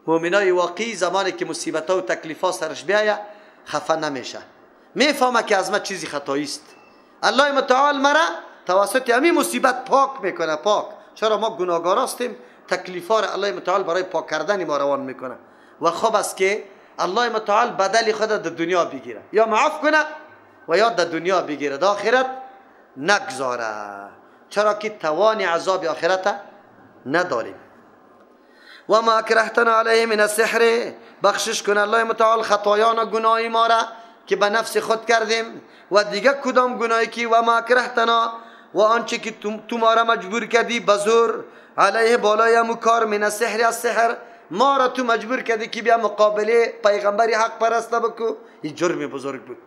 مؤمنای واقعی زمانی که مصیبت ها و تکلیف ها سرش بیایه خفه نمیشه، میفهمه که از ما چیزی خطایی است. الله متعال مرا توسط همین مصیبت پاک میکنه. پاک. چرا ما گناهگار هستیم؟ تکلیف ها را الله متعال برای پاک کردن ما روان میکنه. و خوب است که الله متعال بدل خود در دنیا بگیره، یا معاف کنه و یا در دنیا بگیره، در آخرت نگذاره. چرا که توان عذاب آخرت نداریم. و ما اکرهتنا علیه من السحر، بخشش کن الله متعال خطایان و گناهی ما را که به نفس خود کردیم و دیگه کدام گناهی که و ما اکرهتنا و آنچه که تو ما را مجبور کردی بزور علیه بالای امو کار من السحر از سحر، ما را تو مجبور کردی که بیا مقابله پیغمبر حق پرسته بکو. این جرم بزرگ بود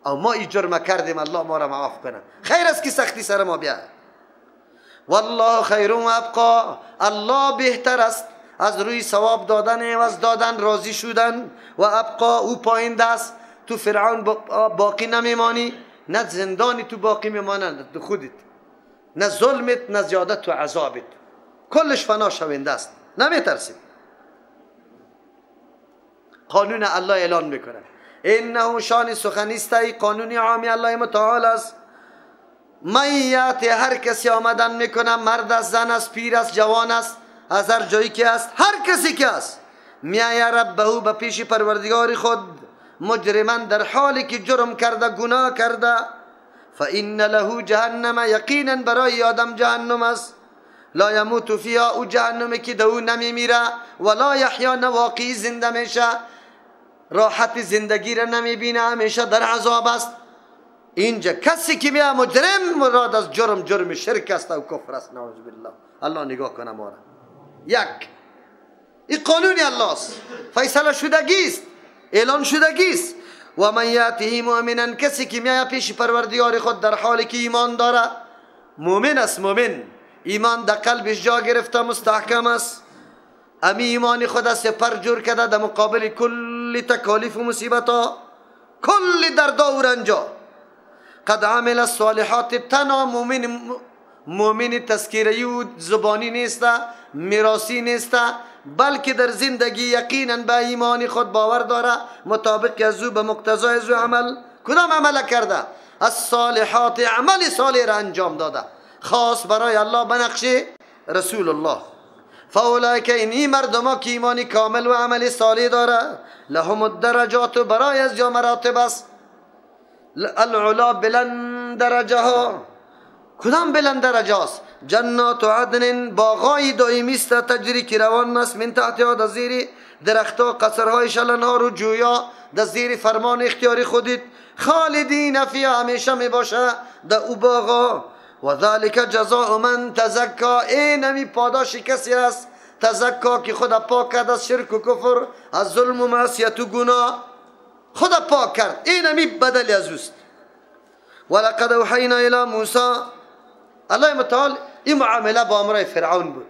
او ما این جرم کردیم، الله ما را معاف کنه. خیر است که سختی سر ما بیا. والله خیر و ابقا، الله بهتر است از روی ثواب دادن و از دادن راضی شدن. و ابقا او پاینده است. تو فرعون باقی نمیمانی، نه زندانی تو باقی میمانند تو خودت، نه ظلمت، نه زیادت و عذابت، کلش فنا شونده است. نمیترسید. قانون الله اعلان میکنه. انه شان سخنیست، ای قانون عامی الله متعال است. میت هر کسی آمدن میکنه، مرد است، زن است، پیر است، جوان است، از هر جایی که است، هر کسی که است، میای ربه به پیش پروردگار خود مجرما در حالی که جرم کرده، گناه کرده، فإن له جهنم، یقینا برای آدم جهنم است. لا یموت فیها، او جهنمی که دو نمیمیره، ولا یحیا، نه واقعی زنده میشه، راحت زندگی را نمیبینه، همیشه در عذاب است. اینجا کسی که بیا مجرم مراد از جرم، جرم شرک است و کفر است، نعوذ بالله. الله نگاه کنه ما را. یک این قانون الله است، فیصله شدگی است، اعلان شدگی است. و من یاته مؤمنا، کسی که میاد پیش پروردگار خود در حالی که ایمان داره، مؤمن است، مؤمن ایمان در قلبش جا گرفته، مستحکم است، امی ایمان خود سپر جور کرده در مقابل کل تکالیف و مصیبت ها، کل دردا و رنجا. قد عمل الصالحات، تنها مؤمن تذکیری و زبانی نیست، میراثی نیست، بلکه در زندگی یقینا به ایمان خود باور داره، مطابق از او به مقتضای از او عمل. کدام عمل کرده؟ الصالحات، عمل صالح را انجام داده، خاص برای الله به نقش رسول الله. فاولئک، این مردما که ایمان کامل و عمل صالح داره، لهم الدرجات، برای از جا مراتب است، العلا بلند درجه ها. کدام بلند درجه است؟ جنات عدن، باغای دائمی است، تجری که روان است، من تحتها، در زیر درختها، قصرهای شلنها و جویا، در زیر فرمان اختیار خودت، خالدین فیها، همیشه می باشه در او باغا. و ذلک جزاء من تزکا، این همی پاداش کسی است تزکا که خدا پاک کرد از شرک و کفر، از ظلم و معصیت و گناه، خدا پاک کرد، این همی بدل از اوست. ولقد اوحینا الی موسی، الله متعال این معامله با امرای فرعون بود،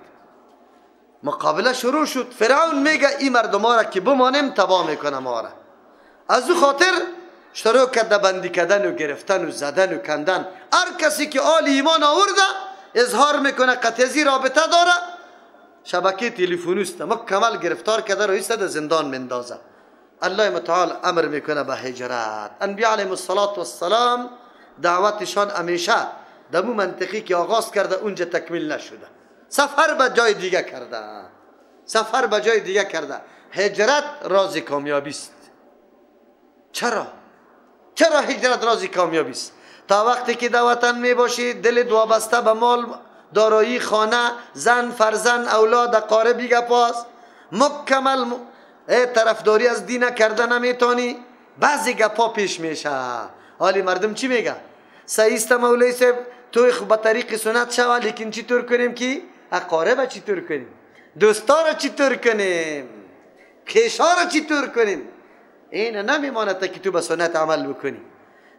مقابله شروع شد. فرعون میگه این مردم را که بمانیم تباه میکنه ما را، از او خاطر شروع کرده بندی کردن و گرفتن و زدن و کندن. هر کسی که آل ایمان آورده اظهار میکنه قطعی رابطه داره، شبکه تلفنی است، مکمل گرفتار کرده رو ایسته زندان مندازه. الله متعال امر میکنه به هجرت. انبیاء علیهم الصلاة والسلام دعوتشان همیشه دمو منطقی که آغاز کرده اونجا تکمیل نشده، سفر به جای دیگه کرده، سفر به جای دیگه کرده. هجرت راز کامیابی است. چرا؟ چرا هجرت راز کامیابی است؟ تا وقتی که در وطن می باشی دلت وابسته به مال، دارایی، خانه، زن، فرزند، اولاد، اقارب، گپاست، مکمل طرفداری از دین کرده نمیتونی. بعضی گپا پیش میشه. حالی مردم چی میگه؟ صحیح است مولوی صاحب، تو خو به طریق سنت شوه، لیکن چطور کنیم که اقارب چطور کنیم، دوستا را چطور کنیم، خویشا را چطور کنیم؟ این نمیماند که تو به سنت عمل بکنی.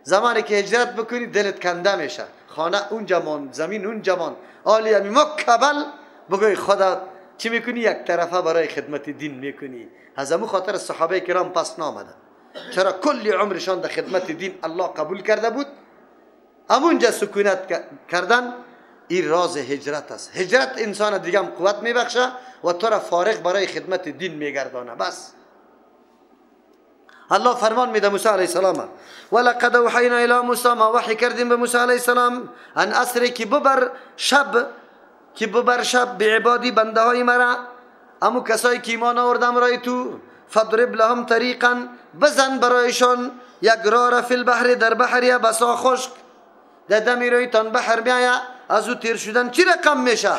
زمانی که هجرت بکنی دلت کنده میشه، خانه اونجا مان، زمین اونجا مان، حالی همی مکبل بگوی خدا چی میکنی؟ یک طرفه برای خدمت دین میکنی. از امو خاطر صحابه کرام پس نامدن. چرا؟ کلی عمرشان در خدمت دین الله قبول کرده بود، همونجا سکونت کردن. این راز هجرت است. هجرت انسان دیگه هم قوت میبخشه و تو را فارغ برای خدمت دین میگردانه. بس الله فرمان میده موسی علیه السلام، ولقد اوحینا الی موسی، ما وحی کردیم به موسی علیه السلام، ان اسری که ببر شب، که ببر شب بعبادی بنده های مرا، امو کسایی که ایمان آوردم رای تو، فضرب لهم طریقا، بزن برایشان یک راه فی البحر، در بحر یا بسا خشک، در دمی رایتان بحر بیایا، از او تیر شدن چی رقم میشه؟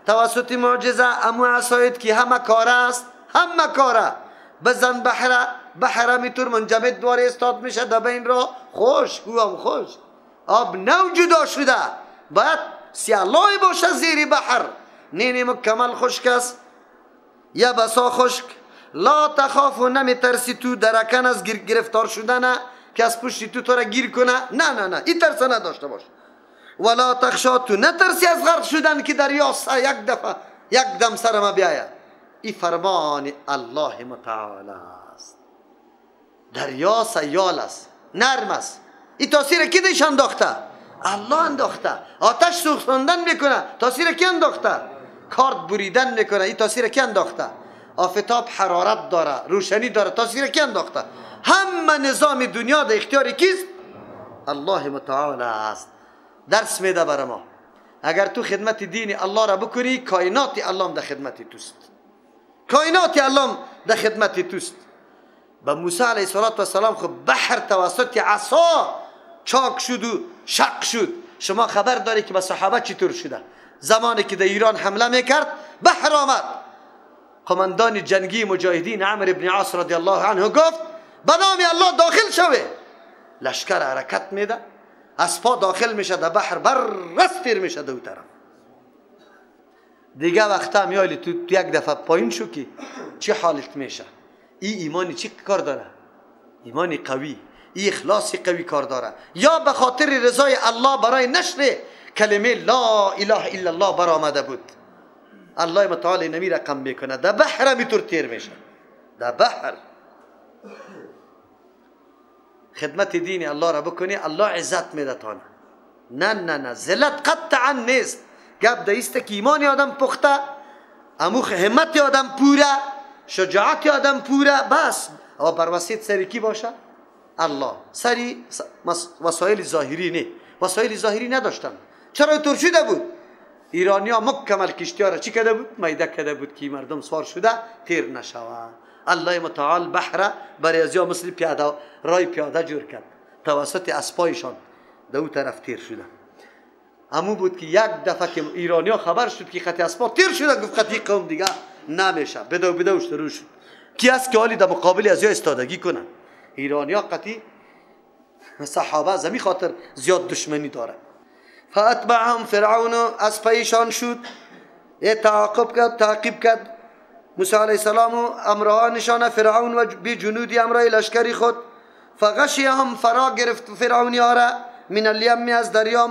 توسط معجزه امو عصایت که همه کاره است، همه کاره، بزن بحره، بحره میتور منجمد دواره استاد میشه، در بین را خشک، او هم خشک، آب نو جدا شده، باید سیالای باشه زیر بحر، نینی مکمل خشک است یا بسا خشک. لا تخاف، نمی ترسی تو درکن از گرفتار شدن که از پشت تو تو را گیر کنه، نه نه نه، این ترس نداشته باش. ولا تخشا، تو نترسی از غرق شدن که دریا یک دفعه یک دم سر ما بیاید. این فرمان الله متعال است. دریا سیال است، نرم است، این تاثیر کی دیش انداخته؟ الله انداخته. آتش سوختاندن میکنه، تاثیر کی انداخته؟ کارد بریدن میکنه، این تاثیر کی انداخته؟ آفتاب حرارت داره، روشنی داره، تاثیر کی انداخته؟ همه نظام دنیا در اختیار کیست؟ الله متعال است. درس میده بر ما، اگر تو خدمت دین الله را بکنی، کائنات الله هم در خدمت توست، کائنات الله هم در خدمت توست. به موسی علیه السلام خب بحر توسط عصا چاک شد و شق شد. شما خبر داری که به صحابه چطور شده؟ زمانی که در ایران حمله میکرد بحر آمد، قماندان جنگی مجاهدین عمرو ابن عاص رضی الله عنه گفت به نام الله داخل شوه. لشکر حرکت میده، اسپا داخل میشه در بحر، برس تیر میشه دو طرف. دیگه وقتا هم یالی تو یک دفعه پایین شو که چه حالت میشه. ای ایمانی چی کار داره؟ ایمانی قوی، ای اخلاص قوی کار داره. یا به خاطر رضای الله برای نشر کلمه لا اله الا الله برآمده بود. الله متعال نمی رقم میکنه، در بحر میتور تیر میشه، در بحر. خدمت دین الله را بکنی، الله عزت میده تانه. نه نه نه، ذلت قطعا نیست. گپ دیست که ایمان آدم پخته، امو همت آدم پوره، شجاعت آدم پوره، بس. او بر وسیط سری کی باشه؟ الله. سری وسایل ظاهری نه، وسایل ظاهری نداشتن. چرا اینطور شده بود؟ ایرانیا مکمل کشتی ها را چی کرده بود؟ میده کرده بود که مردم سوار شده تیر نشوه. الله متعال بحر برای ازیا مثل پیاده رای پیاده جور کرد، توسط اسپایشان دو طرف تیر شده. همون بود که یک دفعه که ایرانیا خبر شد که خط اسپا تیر شده، گفت خطی قوم دیگه نمیشه، بدو بدو شروع شد. کی است که حالی در مقابل ازیا استادگی کنه؟ ایرانیا قطی صحابه زمین خاطر زیاد دشمنی داره. فاتبعهم فرعون، از پیشان شد، تعاقب کرد، تعقیب کرد موسی علیه السلام و امرها فرعون و بی جنودی امرای لشکری خود. فغشیهم، فرا گرفت فرعونی ها را، من الیم، از دریا،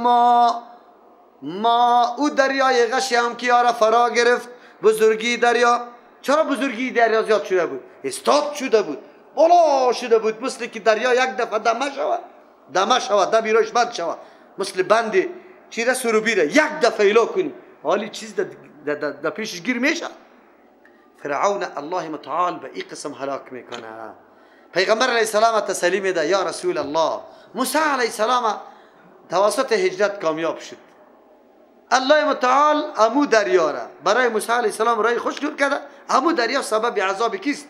ما او دریای غشیهم که ها را فرا گرفت. بزرگی دریا، چرا بزرگی دریا زیاد شده بود؟ استاد شده بود، بالا شده بود، مثل که دریا یک دفعه دمه شود، دمه شود، دمیراش بند شود، مثل بند چیره سروبیره، یک دفعه ایلا کنی حالی چیز در پیشش گیر میشه. فرعون الله متعال به این قسم هلاک میکنه. پیغمبر علیه السلام تسلی میده، یا رسول الله، موسی علیه السلام توسط هجرت کامیاب شد. الله متعال امو دریا را برای موسی علیه السلام رای خوش جور کرده. امو دریا سبب عذاب کیست؟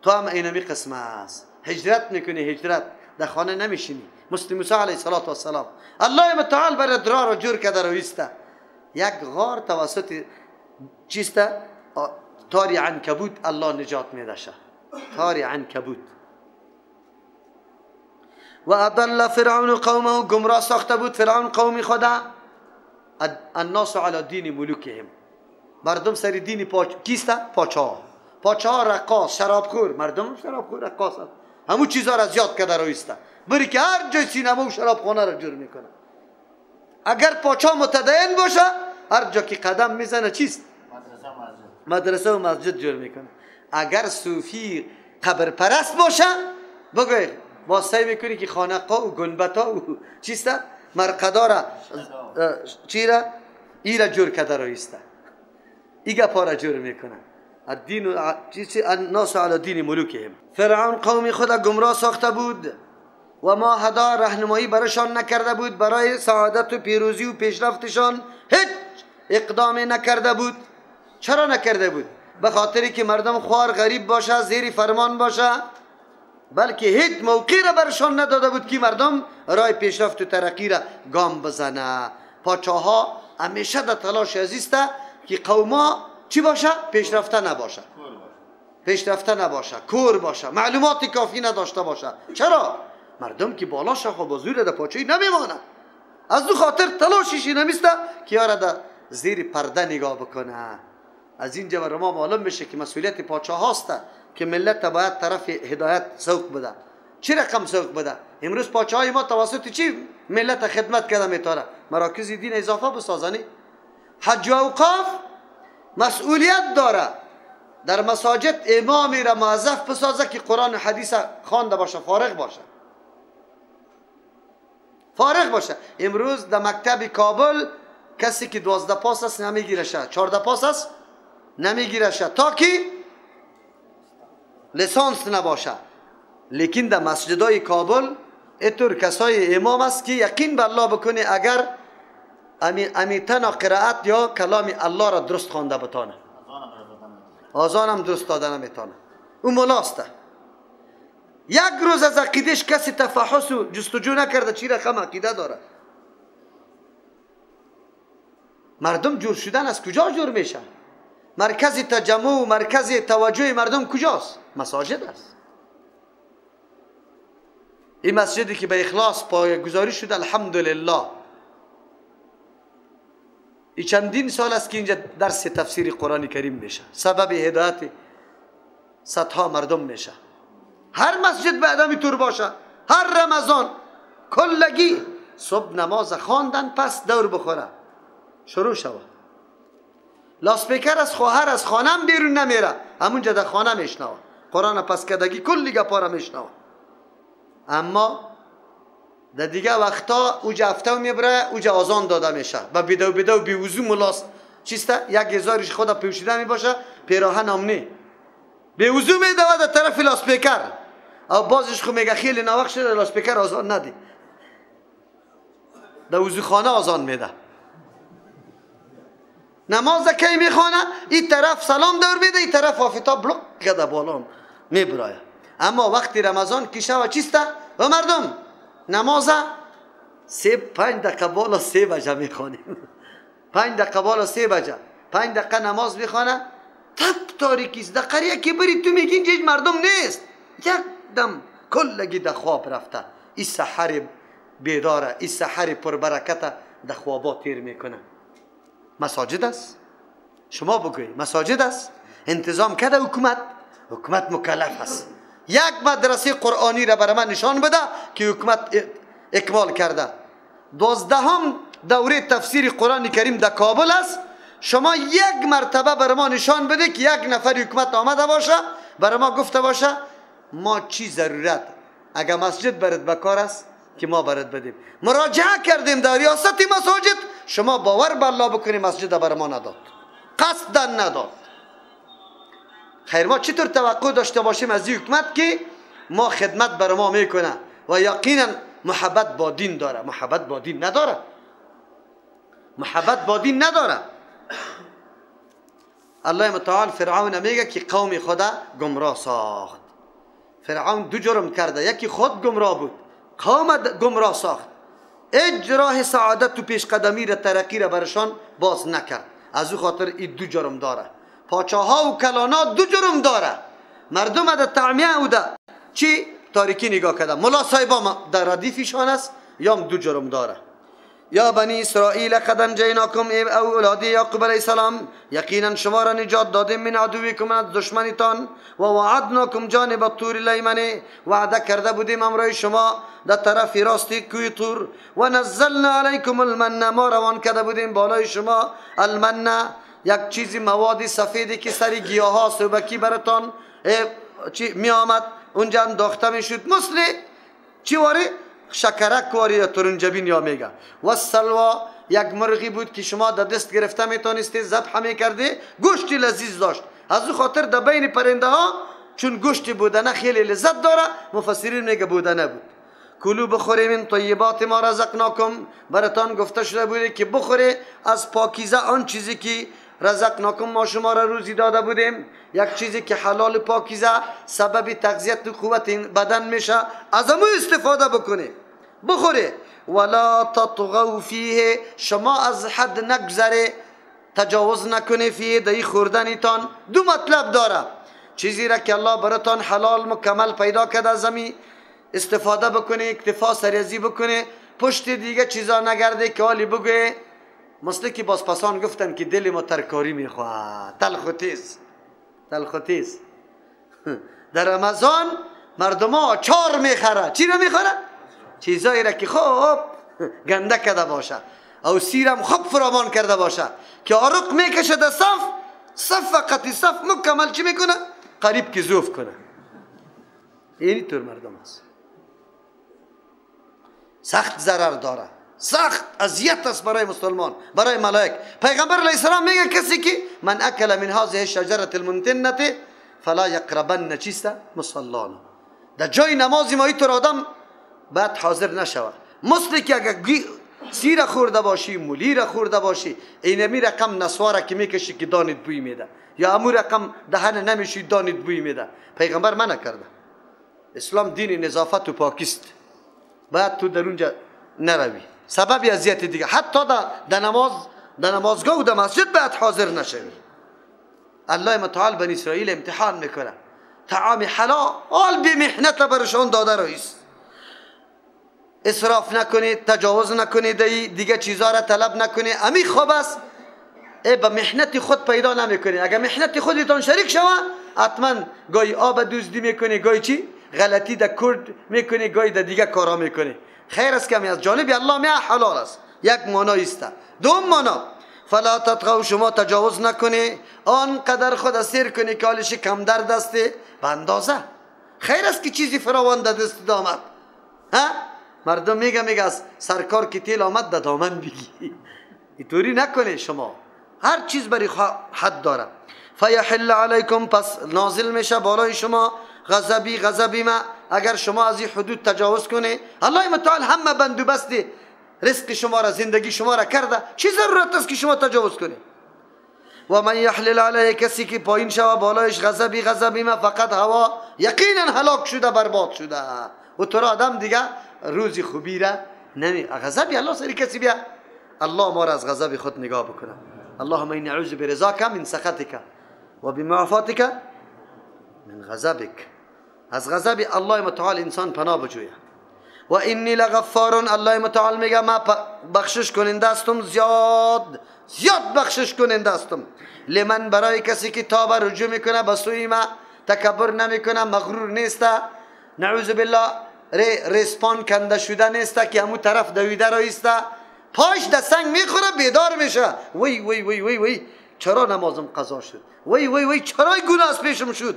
تو هم اینمی قسم است. هجرت میکنی، هجرت در خانه نمیشینی، مثل موسی علیه السلام. الله متعال برای درا را جور کرده رویسته یک غار توسط چیسته؟ تاری عنکبوت الله نجات میدشه، تاری عنکبوت. و اضل فرعون قومه، گمراه ساخته بود فرعون قومی خدا. الناس علی دین ملوکهم، مردم سر دین کیسته؟ پاچا، پاچا رقاص، شرابخور، مردم شرابخور رقاص، همون چیزا را زیاد کرده رویسته، بری که هر جای سینما و شرابخانه را جور میکنه. اگر پاچا متدین باشه، هر جا که قدم میزنه چیست؟ مدرسه و مسجد جور میکنه. اگر صوفی قبر پرست باشه، بگوی واسه میکنی که خانقا و گنبتا و چیست؟ مرقدا را چی را ای را جور کرده رایسته، ای گپا را جور میکنه. الدین الناس علی دین ملوکهم. فرعون قوم خود گمراه ساخته بود و ما هدا راهنمایی برایشان نکرده بود، برای سعادت و پیروزی و پیشرفتشان هیچ اقدامی نکرده بود. چرا نکرده بود؟ به خاطری که مردم خوار غریب باشه، زیر فرمان باشه، بلکه هیچ موقعی را برشان نداده بود که مردم رای پیشرفت و ترقی را گام بزنه. پاچاها همیشه در تلاش ازیسته که قوما چی باشه؟ پیشرفته نباشه، پیشرفته نباشه، کور باشه، معلومات کافی نداشته باشه. چرا؟ مردم که بالا شه خب زور در پاچایی نمیمانه. از دو خاطر تلاشش نمیسته که یارا در زیر پرده نگاه بکنه. از اینجا برای ما معلوم میشه که مسئولیت پاچه هاست که ملت باید طرف هدایت سوق بده. چه رقم سوق بده؟ امروز پاچه های ما توسط چی ملت خدمت کرده میتونه؟ مراکز دین اضافه بسازنی. حج و اوقاف مسئولیت داره در مساجد امامی را موظف بسازه که قرآن و حدیث خوانده باشه، فارغ باشه، فارغ باشه. امروز در مکتب کابل کسی که 12 پاس است نمیگیرشه، 14 پاس است نمیگیرشه تا که لیسانس نباشه. لیکن در مسجدهای کابل اینطور کسای امام است که یقین به الله بکنه اگر امیتنا قرائت یا کلام الله را درست خوانده بتانه، آذان هم درست داده نمیتانه، او ملاسته. یک روز از عقیدش کسی تفحص و جستجو نکرده چی رقم عقیده داره. مردم جور شدن از کجا جور میشن؟ مرکز تجمع و مرکز توجه مردم کجاست؟ مساجد است. این مسجدی که به اخلاص پایه‌گذاری شده الحمدلله، این چندین سال است که اینجا درس تفسیر قرآن کریم میشه، سبب هدایت صدها مردم میشه. هر مسجد به ادمی طور باشه، هر رمضان کلگی صبح نماز خواندن پس دور بخوره شروع شود. لاسپیکر از خواهر از خانم بیرون نمیره، همونجا در خانه میشنوه قرآن پس کدگی کلی گپا را میشنوه. اما در دیگه وقتا اوجا هفته میبره، اوجا آذان داده میشه و بیدو بیدو بی وضو ملاس چیسته یک هزارش خدا پوشیده میباشه، پیراهن هم نی، بی وضو میدوه در طرف لاسپیکر. او بازش خو میگه خیلی ناوقت شده لاسپیکر آذان ندی، در وضو خانه آذان میده. نماز کی میخوانه این طرف سلام دور میده، این طرف آفتاب بلوک کده بالا میبرایه. اما وقتی رمضان که شوه چیسته و مردم نماز 5 دقیقه بالا 3 بجه میخوانیم، 5 دقیقه بالا 3 بجه، 5 دقیقه نماز میخوانه، تپ تاریکیست. در قریه که بری تو میگی اینجا هیچ مردم نیست، یک دم کلگی در خواب رفته. این سحر بیداره، این سحر پربرکته در خوابا تیر میکنه. مساجد است، شما بگویید مساجد است. انتظام کرده حکومت، حکومت مکلف است. یک مدرسه قرآنی را برای من نشان بده که حکومت اکمال کرده. 12 دوره تفسیر قرآن کریم در کابل است. شما یک مرتبه برای ما نشان بده که یک نفر حکومت آمده باشه برای ما گفته باشه ما چی ضرورت، اگر مسجد برات بکار است که ما برات بدیم. مراجعه کردیم در ریاست مساجد، شما باور به الله بکنید مسجد برای ما نداد، قصدا نداد. خیر ما چطور توقع داشته باشیم از این حکومت که ما خدمت بر ما میکنه و یقینا محبت با دین داره؟ محبت با دین نداره، محبت با دین نداره. الله متعال فرعون میگه که قوم خدا گمراه ساخت. فرعون دو جرم کرده، یکی خود گمراه بود، قوم گمراه ساخت، اجراه سعادت و پیش قدمی را ترقی را برشان باز نکرد. از او خاطر این دو جرم داره. پاچاها و کلانا دو جرم داره. مردم در تعمیه او ده چی تاریکی نگاه کرده، ملا صاحبا در ردیفشان است، یا دو جرم داره. یا بنی اسرائیل قد انجیناکم ای اولاد یعقوب علیه السلام، یقینا شما را نجات دادیم من عدوکم از دشمنتان، و وعدناکم جانب الطور الیمن، وعده کرده بودیم امرای شما در طرف راست کوه طور، و نزلنا علیکم المن، ما روان کرده بودیم بالای شما المن، یک چیزی مواد سفیدی که سر گیاها سوبکی براتان چی می آمد اونجا انداخته میشد، مثل چی واره شکرک واری یا ترنجبین یا میگه. و سلوا یک مرغی بود که شما در دست گرفته میتونستی، ذبح میکردی، گوشتی لذیذ داشت. از او خاطر در بین پرنده ها چون گوشتی بودنه خیلی لذت داره، مفسرین میگه بودنه بود. کلو بخوریم من طیبات ما رزقناکم، براتان گفته شده بوده که بخوره از پاکیزه آن چیزی که رزقناکم ما شما را روزی داده بودیم. یک چیزی که حلال پاکیزه سبب تغذیت و قوت بدن میشه، از امو استفاده بکنه بخوره. ولا تطغوا فیه، شما از حد نگذره، تجاوز نکنه، فیه دهی خوردنیتان. دو مطلب داره، چیزی را که الله براتان حلال مکمل پیدا کرده از امی استفاده بکنه، اکتفا سریزی بکنه، پشت دیگه چیزا نگرده که حالی بگه مثل که باز پسان گفتن که دل ما ترکاری میخواد، تلخ و تیز، تلخ و تیز. در رمضان مردم ها چار میخره. چی را میخوره؟ چیزایی را که خوب گنده کرده باشه او سیرم خوب فراوان کرده باشه که عرق میکشه در صف، صف قطی صف مکمل چی میکنه؟ قریب که زوف کنه. اینی طور مردم است. سخت ضرر داره، سخت اذیت است برای مسلمان، برای ملائک. پیغمبر علیه السلام میگه کسی که من اکل من هذه الشجره المنتنه فلا یقربن چیست مصلانا. در جای نماز ما اینطور آدم باید حاضر نشود. مثل که اگر سیر خورده باشی، مولی را خورده باشی، اینمی رقم نسواره که میکشی که دانت بوی میده، یا امو رقم دهن نمیشی دانت بوی میده. پیغمبر منع کرده. اسلام دین نظافت و پاکیست، باید تو در اونجا نروی، سبب اذیت دیگه. حتی در نماز، در نمازگاه و در مسجد باید حاضر نشوی. الله متعال بنی اسرائیل امتحان میکنه، طعام حلال بی محنت برشان داده رئیس. اسراف نکنید، تجاوز نکنید، دیگه چیزا را طلب نکنید. امی خوب است، ای به محنت خود پیدا نمیکنید. اگر محنت خودتان شریک شوه، حتما گاهی آب دزدی میکنی، گاهی چی غلطی در کرد میکنی، گاهی در دیگه کارا میکنی. خیر است که از جانب الله می حلال است. یک معنا است. دوم معنا فلا تطغوا، شما تجاوز نکنی، آنقدر خود سیر کنی که حالش کم درد است به اندازه. خیر است که چیزی فراوان در دست آمد. ها مردم میگه از سرکار که تیل آمد در دامن بگی. اینطوری نکنه شما، هر چیز برای حد داره. فیحل علیکم، پس نازل میشه بالای شما غضبی، غضبی ما. اگر شما از این حدود تجاوز کنه، الله متعال همه بند و بست رزق شما را، زندگی شما را کرده، چی ضرورت است که شما تجاوز کنه؟ و من یحلل علیه، کسی که پایین شوه بالایش غضبی، غضبی ما، فقط هوا، یقینا هلاک شده، برباد شده. و تو را آدم دیگه روزی خوبی را نمی. غضبی الله سری کسی بیا، الله ما را از غضب خود نگاه بکنه. اللهم اینی اعوذ برضاک من سخطک و بمعافاتک من غضبک. از غضب الله متعال انسان پناه بجویه. و انی لغفار، الله متعال میگه ما بخشش کننده هستم، زیاد زیاد بخشش کننده هستم. لمن، برای کسی که تابه رجوع میکنه به سوی ما، تکبر نمیکنه، مغرور نیست، نعوذ بالله ریسپان کنده شده نیست که همون طرف دویده را ایسته، پاش در سنگ میخوره بیدار میشه، وی وی وی وی وی چرا نمازم قضا شد، وی وی وی چرا گناه از پیشم شد.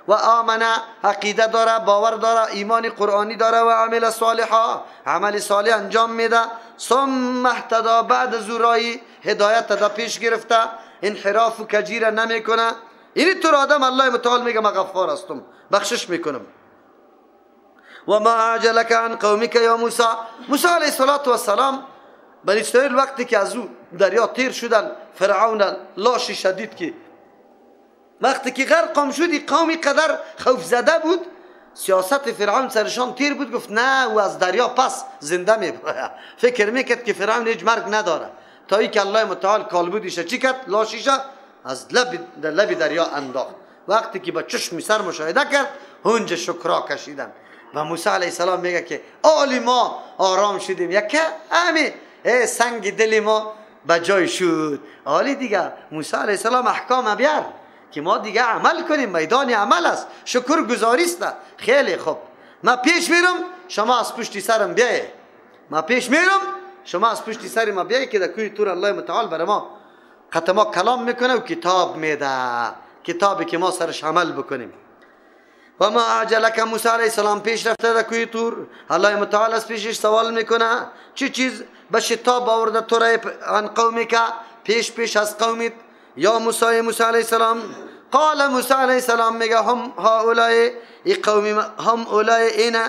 و آمنه، عقیده داره، باور داره، ایمان قرآنی داره، و عمل صالحا، عمل صالح انجام میده. ثم اهتدی، بعد زورایی هدایت دا پیش گرفته، انحراف و کجیره نمیکنه. اینی طور آدم الله متعال میگه من غفار هستم، بخشش میکنم. و ما اعجلک عن قومک یا موسی. موسی علیه السلام بنی اسرائیل وقتی که از او دریا تیر شدن، فرعون لاش شدید که وقتی که غرق شد، قومی قدر خوف زده بود، سیاست فرعون سرشان تیر بود، گفت نه او از دریا پس زنده میبره. فکر میکرد که فرعون هیچ مرگ نداره، تا ای که الله متعال کالبودیش چی کرد، لاشیش از لب دریا انداخت. وقتی که با چشم سر مشاهده کرد، هنج شکرا کشیدن. و موسی علیه السلام میگه که آلی ما آرام شدیم، یک همی سنگ دل ما به جای شد. آلی دیگه موسی علیه السلام احکام بیار که ما دیگه عمل کنیم، میدان عمل است، شکر گزاری است. خیلی خوب، ما پیش میرم شما از پشتی سرم بیای، ما پیش میرم شما از پشتی سر ما بیای که در کوی تور الله متعال بر ما ختما کلام میکنه و کتاب میده، کتابی که ما سرش عمل بکنیم. و ما عجلک، موسی علیه السلام پیش رفته در کوه طور، الله متعال از پیشش سوال میکنه چی چیز به شتاب آورده تو را عن قومک، پیش پیش از قومت، یا موسی، موسی علیه السلام. قال موسی علیه السلام میگه هم هؤلاء قوم، هم اولای اینا،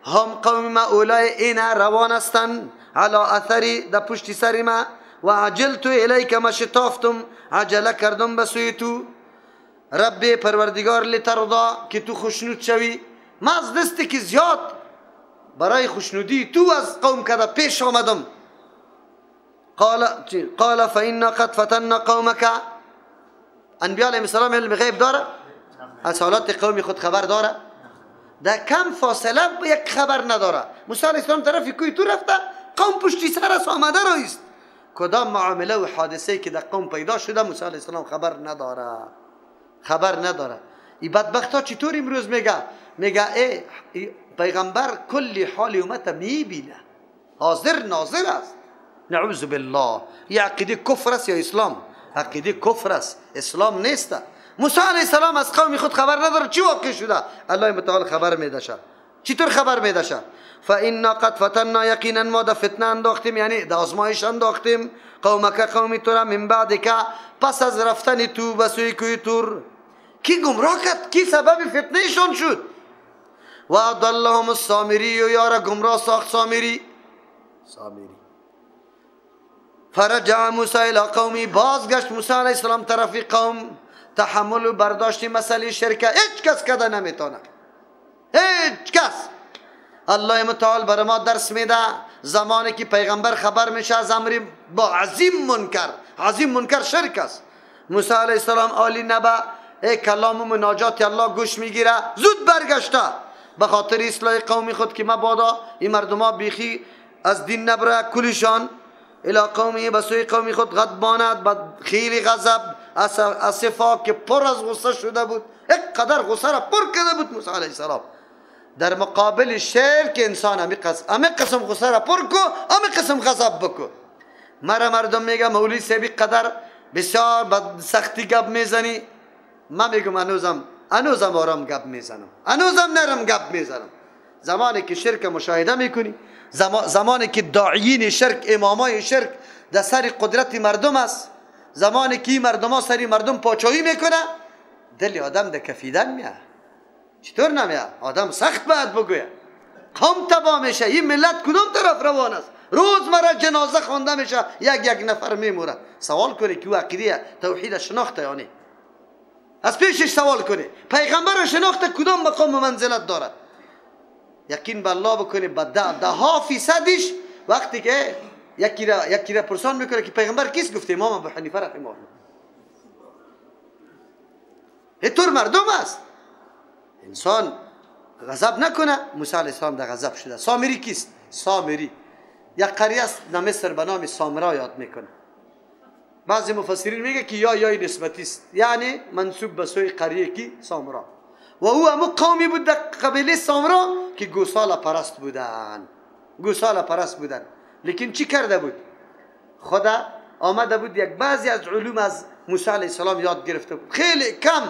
هم قوم ما اولای اینا روان هستند علی اثری، در پشت سر ما، و عجلت الیک، ما شتافتم، عجله کردم به سوی تو، رب پروردگار، لترضا، که تو خوشنود شوی. ما از دستی که زیاد برای خوشنودی تو از قوم کده پیش آمدم. قال فإنا قد فتنا قومک. انبیاء علیهم السلام علم غیب داره؟ از حالات قوم خود خبر داره؟ در کم فاصله یک خبر نداره. موسی علیه السلام طرف کوه تو رفته، قوم پشتی سر است آمده رایست. کدام معامله و حادثه که در قوم پیدا شده موسی علیه السلام خبر نداره، خبر نداره. این بدبخت ها چطور امروز میگه؟ میگه ای پیغمبر کلی حال امت میبینه، حاضر ناظر است. نعوذ بالله. یه عقیده کفر است یا اسلام؟ عقیده کفر است، اسلام نیست. موسی علیه السلام از قوم خود خبر نداره چی واقع شده، الله متعال خبر میدشه. چطور خبر میدشه؟ فإنا قد فتنا، یقینا ما در فتنه انداختیم، یعنی در آزمایش انداختیم، قومک، قومی تو را، من بعدک، پس از رفتن تو به سوی کوه طور. کی گمراه کرد؟ کی سبب فتنهشان شد؟ و اضلهم السامری، یارا گمراه ساخت سامری. سامری. فرجع موسی الی قومی، بازگشت موسی علیه السلام طرف قوم. تحمل و برداشت مسئله شرکه هیچ کس کده نمیتونه، هیچ کس. الله متعال بر ما درس میده زمانی که پیغمبر خبر میشه از امر با عظیم منکر، عظیم منکر شرک است. موسی علیه السلام عالی نبا ای کلام و مناجات الله گوش میگیره، زود برگشته به خاطر اصلاح قوم خود که مبادا این مردما بیخی از دین نبره کلشان. الی قومی، به سوی قوم خود، غضبانت، با خیلی غضب، اسفا که پر از غصه شده بود، اینقدر غصه را پر کرده بود موسی علیه السلام. در مقابل شرک انسان همی قسم غصه را پر کو، همی قسم غضب بکو. مرا مردم میگه مولوی صاحب قدر بسیار با سختی گپ میزنی، من میگم هنوزم آرام گپ میزنم، هنوزم نرم گپ میزنم. زمانی که شرک مشاهده میکنی، زمانی که داعیین شرک، امامای شرک در سر قدرت مردم است، زمانی که مردم ها سری مردم پاچایی میکنه، دل آدم در کفیدن میاد. چطور نمیاد؟ آدم سخت باید بگویه، قوم تباه میشه، این ملت کدام طرف روان است؟ روز مرا جنازه خوانده میشه، یک یک نفر میموره. سوال کنی که او عقیده توحید شناخته یا نه؟ از پیشش سوال کنی پیغمبر شناخته کدام مقام و منزلت داره؟ یقین به الله بکنی به ده ها فیصدش وقتی که یکی را پرسان میکنه که پیغمبر کیست، گفته امام ابو حنیفه رحمه الله. اینطور مردم است. انسان غضب نکنه. موسی علیه السلام در غضب شده. سامری کیست؟ سامری یک قریه است در مصر به نام سامرا یاد میکنه. بعضی مفسرین میگه که یا یای نسبتی است، یعنی منسوب به سوی قریه کی؟ سامرا. و او همو قومی بود در قبیله سامرا که گوساله پرست بودن، گوساله پرست بودن. لیکن چی کرده بود؟ خدا آمده بود یک بعضی از علوم از موسی علیه السلام یاد گرفته بود، خیلی کم،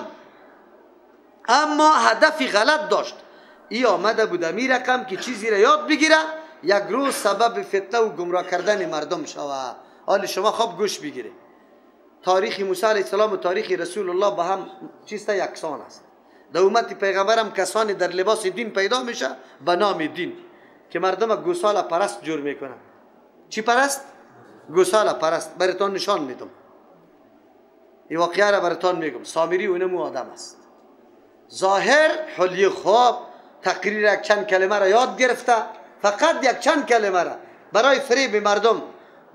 اما هدفی غلط داشت. ای آمده بود امی رقم که چیزی را یاد بگیره، یک روز سبب فتنه و گمراه کردن مردم شوه. حال شما خوب گوش بگیره. تاریخ موسی علیه السلام و تاریخ رسول الله با هم چیست یکسان است. در امت پیغمبرم کسانی در لباس دین پیدا میشه به نام دین که مردم گوساله پرست جور میکنن. چی پرست؟ گوساله پرست. براتون نشان میدم، این واقعه را براتون میگم. سامری اونمو آدم است، ظاهر حلی خواب، تقریر یک چند کلمه را یاد گرفته، فقط یک چند کلمه را برای فریب مردم،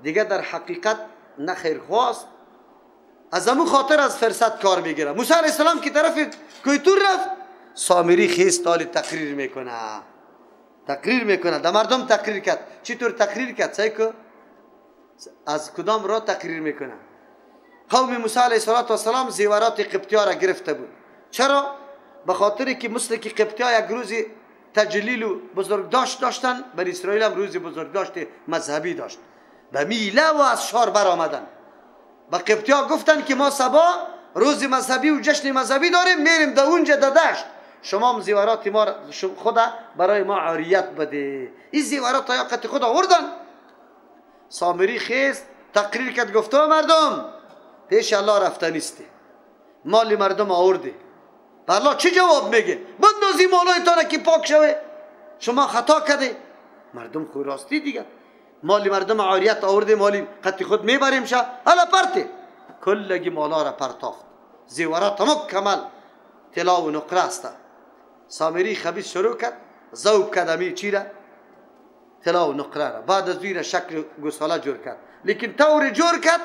دیگه در حقیقت نه خیرخواست. از امو خاطر از فرصت کار میگیره. موسی علیه السلام که طرف کوه طور رفت، سامری خیست حال تقریر میکنه، تقریر میکنه، در مردم تقریر کرد. چطور تقریر کرد؟ سعی کو از کدام را تقریر میکنه؟ قوم موسی علیه السلام زیورات قبطی را گرفته بود. چرا؟ به خاطر که مثل که قبطی ها یک روز تجلیل و بزرگداشت داشتن، بر اسرائیل هم روز بزرگداشت مذهبی داشت. به میله و از شار برآمدن. به قبطی ها گفتن که ما صبا روز مذهبی و جشن مذهبی داریم، میریم در اونجا در دشت، شما هم زیورات ما خدا برای ما عاریت بده. این زیورات یاقت خدا آوردن. سامری خیست تقریر کرد، گفت مردم پیش الله رفته نیستی، مال مردم آوردی، به الله چی جواب میگه؟ بندازی مالایتان که پاک شوه، شما خطا کرده. مردم خو راستی دیگه، مال مردم عاریت آورده، مالی قطی خود میبریم شه حالا پرته. کلگی مالا را پرتافت، زیورات مکمل طلا و نقره است. سامری خبیث شروع کرد ذوب کرد امی چی را؟ طلا و نقره را. بعد از را شکل گوساله جور کرد، لیکن طور جور کرد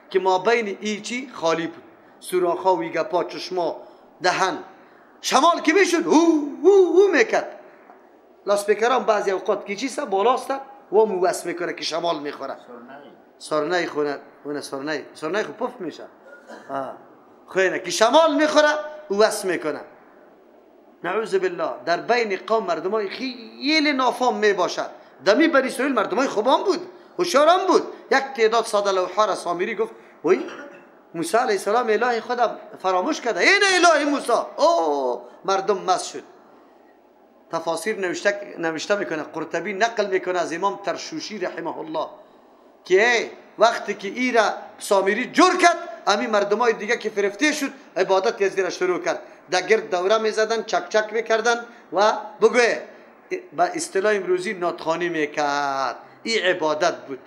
که ما بین ای چی خالی بود، سوراخ‌ها و گپا، چشما، دهن. شمال که میشد هو هو هو میکرد. لاسپیکرام بعضی اوقات که چیسته بالاست و موس میکنه که شمال میخوره. سرنای خونه اون سرنای خو پف میشه. خونه که شمال میخوره وس میکنه. نعوذ بالله. در بین قوم مردمای خیلی نافام میباشد. دمی بنی اسرائیل مردمای خوبان بود، هوشیاران بود. یک تعداد ساده لوحه را سامری گفت وای موسی علیه السلام اله خودم فراموش کرده، این اله موسی. او مردم مست شد. تفاسیر نوشته میکنه، قرطبی نقل میکنه از امام ترشوشی رحمه الله که وقتی که ای را سامری جور کرد، امی مردمای دیگه که فرفته شد عبادت از را شروع کرد. در گرد دوره میزدن، چک چک میکردن و بگوه با اصطلاح امروزی ناتخانی میکرد. ای عبادت بود.